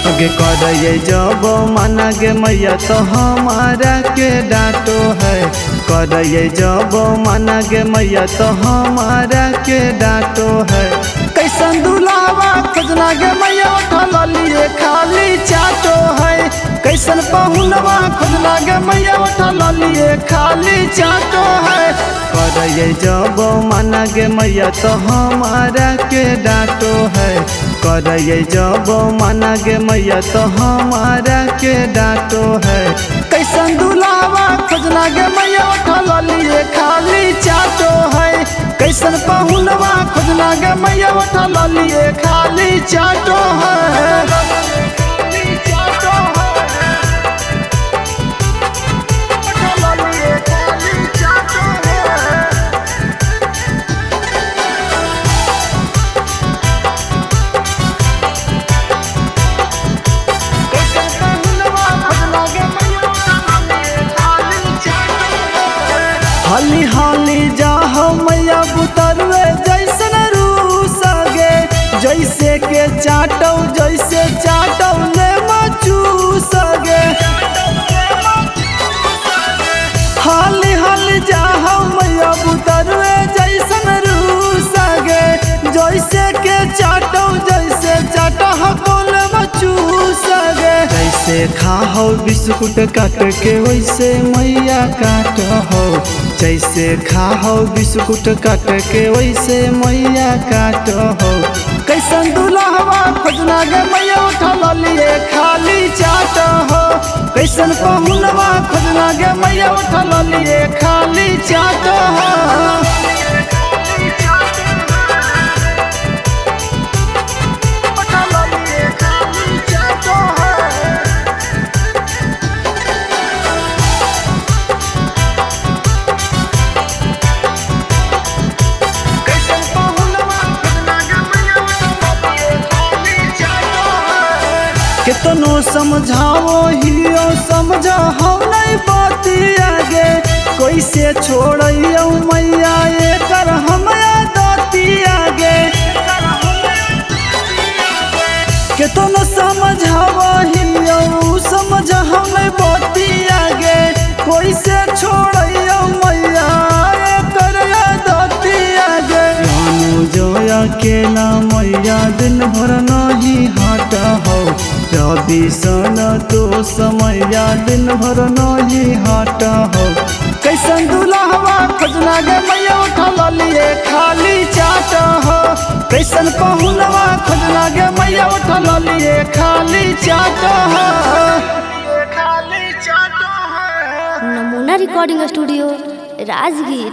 अगे करैये जब मना गे मैया तो हमारा के डांटो है। करैये जब मना गे मैया तो हमारा के डांटो है। कैसन दुलावा खोजना गे मैया उठा लिए खाली चाटो है। कैसन पहुनवा खोजना गे मैया उठा लिए खाली चाटो है। करैये जब मना गे मैया तो हमारा के डांटो है। करैये जब मना गे मैया तो हमारा के डांटो है। कैसन दुलावा खोजना गे मैया उठा लिए खाली चाटो है। कैसन पहुनवा खोजना गे मैया उठा लिए खाली चाटो है। हाली हाली जाहो मैया बुतरुए जैसन रूस गे। जैसे के चाटौ जैसे चाटौ ले मचूस गे। हाली हाली जाहो मैया बुतरुए जैसन रूस गे। जैसे के चाटौ जैसे चाटौ बोल मचूस गे। जैसे खाहो बिस्कुट काट के वैसे मैया काट हो। जैसे खाहो बिस्कुट काट के वैसे मैया काट हो। कैसन दुल्हवा खोजना गे मैया उठा लिए खाली चाट हो। कैसन पहुनवा खोजना गे मैया उठा लिए खाली चाट हो। कितनो समझाओ हियो समझाओ नहीं बाती आगे। कैसे छोड़ियो मैया एकर हम आदती आगे। कितनो समझाओ हियो समझाओ नहीं बाती आगे। कैसे छोड़ियो मैया एकर आदती आगे। जो अकेला मैया दिन भर नहीं हट हो। रवि सन तो समैया दिन भर नहीं हट हो। कैसन दुल्हवा खोजना गे मैया उठा लिए खाली चाट हो। कैसन पहुनवा खोजना गे मैया उठा लिए खाली चाट हो। नमूना रिकॉर्डिंग स्टूडियो राजगीर।